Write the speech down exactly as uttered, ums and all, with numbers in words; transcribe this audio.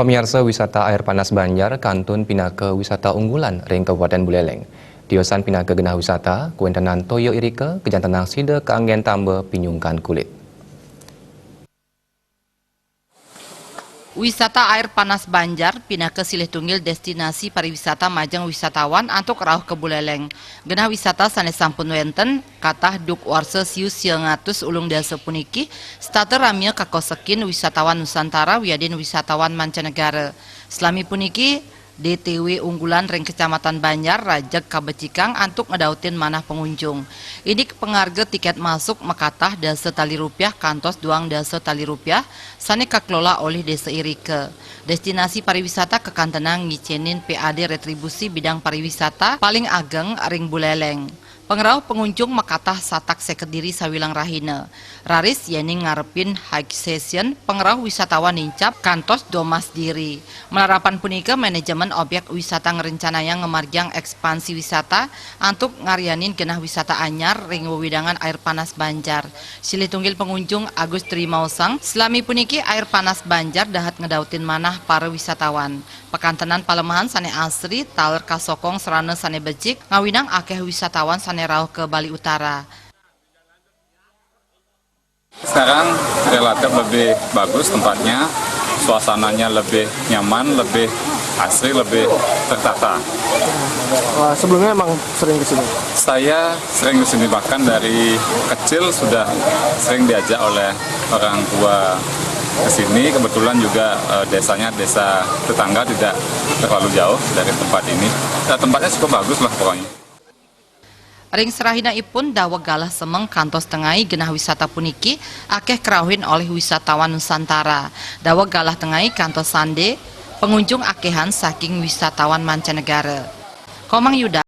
Pamiarsa, wisata air panas Banjar kantun pinaka wisata unggulan ring Kabupaten Buleleng. Tiosan pinaka genah wisata, kawentenan toya irika, kajantenang sida kaanggén tamba pinyungkan kulit. Wisata air panas Banjar pinaka silih tunggil destinasi pariwisata majeng wisatawan antuk rauh ka Buleleng. Genah wisata sané sampun wénten katah duk warsa siu siang atus ulung dasa puniki, setata ramia kakosekin wisatawan Nusantara wiadin wisatawan mancanegara. Salami puniki, D T W unggulan ring Kecamatan Banjar rajeg kabecikang antuk ngedautin manah pengunjung. Indik pangarga tikét masuk makatah dasa tali rupiah kantos duang dasa tali rupiah sané kakelola olih Désa irika. Destinasi pariwisata kakantenang ngicénin P A D retribusi bidang pariwisata paling ageng ring Buleleng. Pangrauh pengunjung makatah satak séket diri sawilang rahina. Raris yéning ngarepin high season, pangrauh wisatawan nincap kantos domas diri. Malarapan punika, manajemen objek wisata ngrencanayang ngamargiang ekspansi wisata antuk ngaryanin genah wisata anyar ring wewidangan air panas Banjar. Silih tunggil pengunjung Agus Trimausang, salami puniki air panas Banjar dahat ngedautin manah para wisatawan. Pakantenan palemahan sané asri, taler kasokong sarana sané becik, ngawinang akéh wisatawan sané rauh ka Bali Utara. Sekarang relatif lebih bagus tempatnya, suasananya lebih nyaman, lebih asri, lebih tertata. Wah, sebelumnya emang sering ke sini? Saya sering ke sini, bahkan dari kecil sudah sering diajak oleh orang tua ke sini. Kebetulan juga, eh, desanya desa tetangga, tidak terlalu jauh dari tempat ini. Ya, tempatnya cukup bagus lah pokoknya. Ring serahinaipun, daweg galah semeng kantos tengai genah wisata puniki akéh karauhin olih wisatawan Nusantara. Daweg galah tengai kantos sandé, pengunjung akéhan saking wisatawan mancanegara. Komang Yuda.